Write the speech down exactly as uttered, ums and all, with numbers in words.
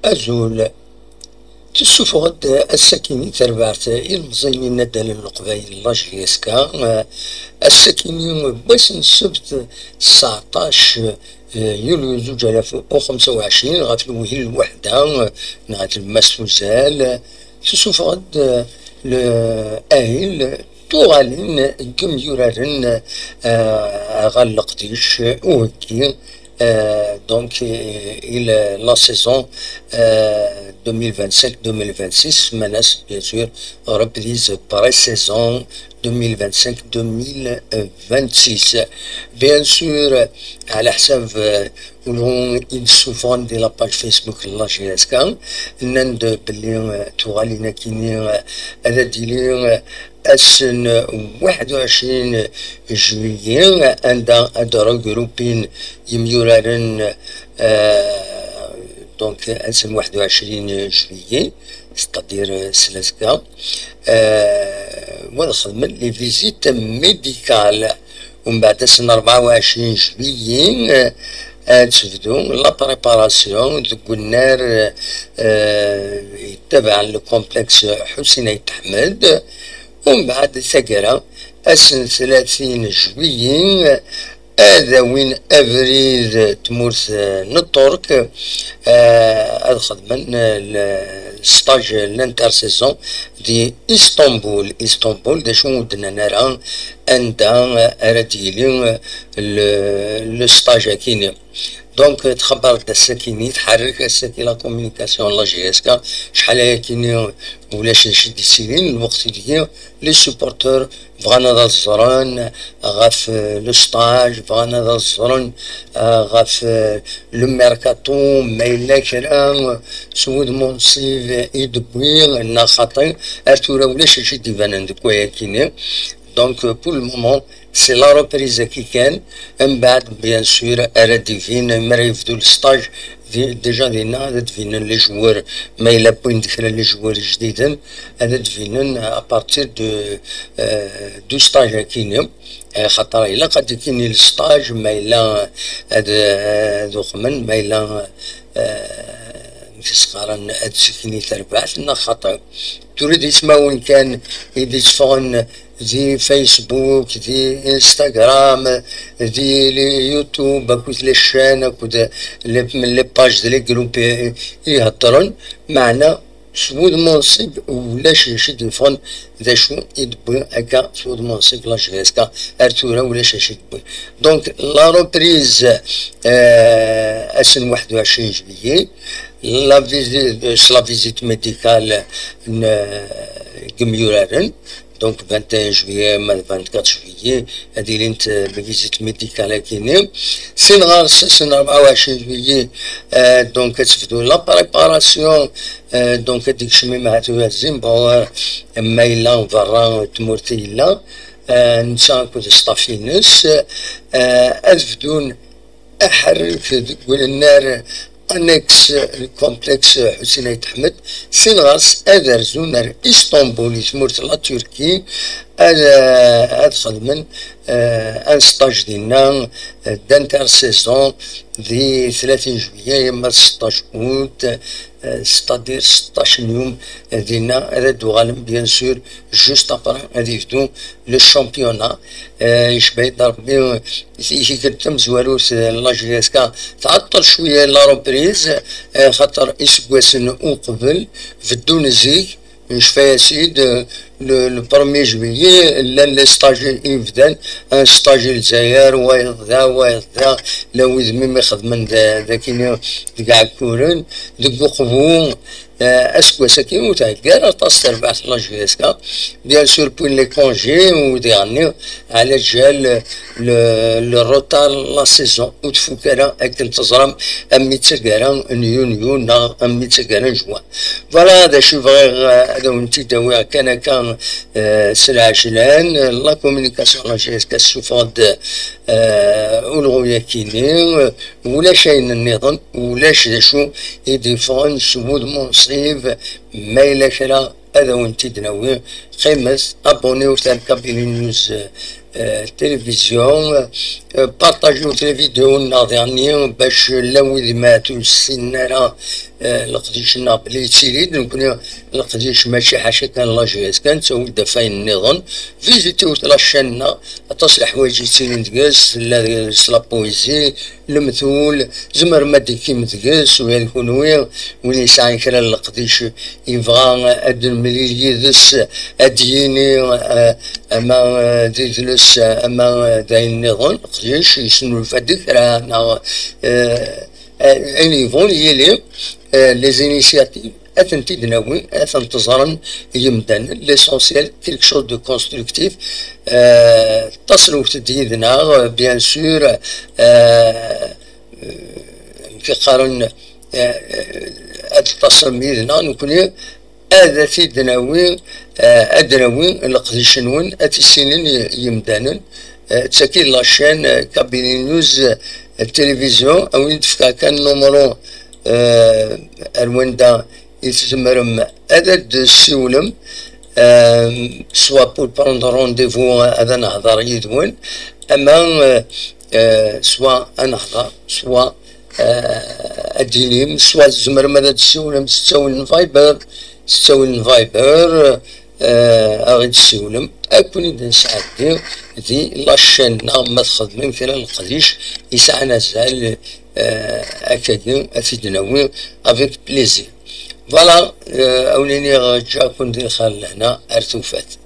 Azul. Tessuffeɣ-d ass-akini tarbaɛt ilemẓiyen n Inaddalen n Leqbayel, la J S K, ass-akini n wass n ssebt tseɛṭac yulyu zuǧ alaf u xemsa u ɛecrin ɣef lwehil lweḥda neɣ tlemmast uzal. Tessuffeɣ-d ahil tuɣalin n yimyuraren ɣer leqdic uheggi. Donc, il la saison deux mille vingt-cinq deux mille vingt-six, menace bien sûr reprise pré-saison deux mille vingt-cinq deux mille vingt-six. Bien sûr, على حساب ولو يسوفون دي la page Facebook la J S K, nnan-d belli tuɣalin akini ad d-tili ass n waḥed u ɛecrin juillet, anda ad d-regroupin yimyuraren, donc ass n waḥed u ɛecrin juillet, c'est-à-dire s l'azekka, wa ad xedmen les visites médicales. Umbeɛd ass n rebɛa u ɛecrin juillet, ad tebdu la préparation deg unnar yettabaɛen le complexe Ḥusin Ayt Ḥmed. Umbeɛd taggara, ass n tlatin juillet, ad awin abrid tmurt n Ṭṭurk, ad xedmen stage l'intersaison di Istanbul. Istanbul, d acu ur d-nnan ara anda ara d-yili le stage akini. Donc, txebber-d ass-akini, tḥerrek ass-agi la communication n la J S K, acḥal ayakini ulac d acu d-yettilin, lweqt deg-i les supporters bɣan ad ẓren ɣef le stage, bɣan ad ẓren ɣef le mercato, ma yella kra s wudem unṣib i d-wwi neɣ xaṭi. Ar tura ulac acu d-ibanen deg wayakini. Donc, pour le moment, c'est la reprise-agi kan. Mbeɛd, bien sûr, ara d-ibin mi ara yebdu le stage, déjà dinna ad d-binen les joueurs, ma yella wwin-d kra les joueurs jdiden, ad d-binen à partir de du stage akini. Xaṭer ilaq ad d-ikini le stage, ma yella ad uxmen, ma yella amek i s-qqaren, ad d-tikni terbaɛt neɣ xaṭi. Tura d ismawen kan i d-itteffɣen di Facebook, di Instagram, di YouTube, akked les chaînes, akked les pages de les groupes i iheddren, meɛna s wudem unṣib ulac d acu d-yeffɣen, d acu i d-tewwi akka s wudem unṣib la J S K. Ar tura ulac d acu i d-tewwi. Donc la reprise ass n waḥed u ɛecrin juillet, la visite, s la visite médicale n yimyuraren, donc vingt et un juillet ma vingt-quatre juillet ad ilint les visites médicales akini. Sin ɣer-s ass n rebɛa u ɛecrin juillet, donc ad tebdu la préparation, donc ad d-ikcem imhat u Zimbawer, ma yella berra tmurt i yella, netta akked staff-ines, ad bdun aḥerrek deg unnar annexe le complexe Ḥusin Ayt Ḥmed, sin ɣer-s ad rzun ar Istanbul i tmurt la Turquie, ad, ad xedmen un stage dinna d'intersaison di tlatin juillet yemma seṭṭac août, c'est-à-dire seṭṭac n yum dinna ad d-uɣalen bien sûr juste après ad yebdu le championnat. Yecba-yi-d Rebbi, tikkelt tamezwarut la J S K tɛeṭṭel cwiya la reprise, xaṭer iseggasen uqbel beddun zik. Necfa-yas-id, le premier juillet llan les stages i yebdan, un stage i Lezzayer, wayeḍ da, wayeḍ da, la wid mi mi xedmen d akini deg Ɛekkuren, deg Uqbu. Aseggas-agi ur thegga ara aṭas terbaɛt la J S K. Bien sûr, puis les congés, u diɣenni ɛla jal le retard la saison ur tfuk ara, akken teẓram, am mi d taggara n yunyu neɣ am mi d taggara n juin. Voilà d acu bɣiɣ ad awen-t-id-awiɣ kan akka s lɛejlan. La communication la J S K tessuffeɣ-d ulɣu-yakini. Ulac ayen nniḍen, ulac d acu i d-yeffɣen s wudem unṣib. Ma yella kra ad awen-t-id-nawi. Qqimet abonné-wt ar Kabylie News Télévision, Partajewt les vidéos-nneɣ diɣenni bac llan wid ma ur ssinen ara, eh, leqdic-nneɣ belli yettili-d. Nekkni leqdic mačči ḥaca kan la G S kan, ttawin-d ɣef wayen nniḍen. Visitewt la chaîne-nneɣ, aṭas n leḥwayeǧ yettilin deg-s, tella deg-s la poésie, lemtul, tzemrem ad d-tekkim deg-s, ula d kunwi, win yesɛan kra n leqdic yebɣa ad d-nemlil yid-s, ad d-yini, eh, ama, eh, d idles, eh, ama, eh, d ayen nniḍen, leqdic yesnulfa-d kra, neɣ, eh, eh, ayen yebɣun yili, eh, les initiatives, ad tent-id-nawi, ad tent-ẓren yimdanen. L'essentiel, quelque chose de constructif. Eh, ttaṣlewt-d yid-neɣ, bien sûr, eh, amek i qqaren, eh, ad tettaṣlem yid-neɣ, nekkni ad t-id-nawi, eh, ad d-nawi leqdic-nwen, ad t-issinen y-, yimdanen. Eh, d tagi la chaîne, eh, Kabylie News, eh, télévision, a win d-fkeɣ kan numru, eh, ar wanda i tzemrem ad d-tessiwlem, eh, soit pour prendre rendez-vous, eh, ad nehḍer yid-wen, ama, eh, eh, soit ad nehḍer, soit, eh, ad d-tinim, soit tzemrem ad d-tessiwlem s ttawil n Viber, s ttawil n Viber, eh, ad ɣ-d-tessiwlem. Ad ken-id-nesɛeddi di la chaîne-nneɣ ma txedmem kra n leqdic yesɛan azal, eh, akkagi ad t-id-nawi avec plaisir. Voilà, eh, a wen-iniɣ ǧǧiɣ-ken di lxir lehna ar tufat.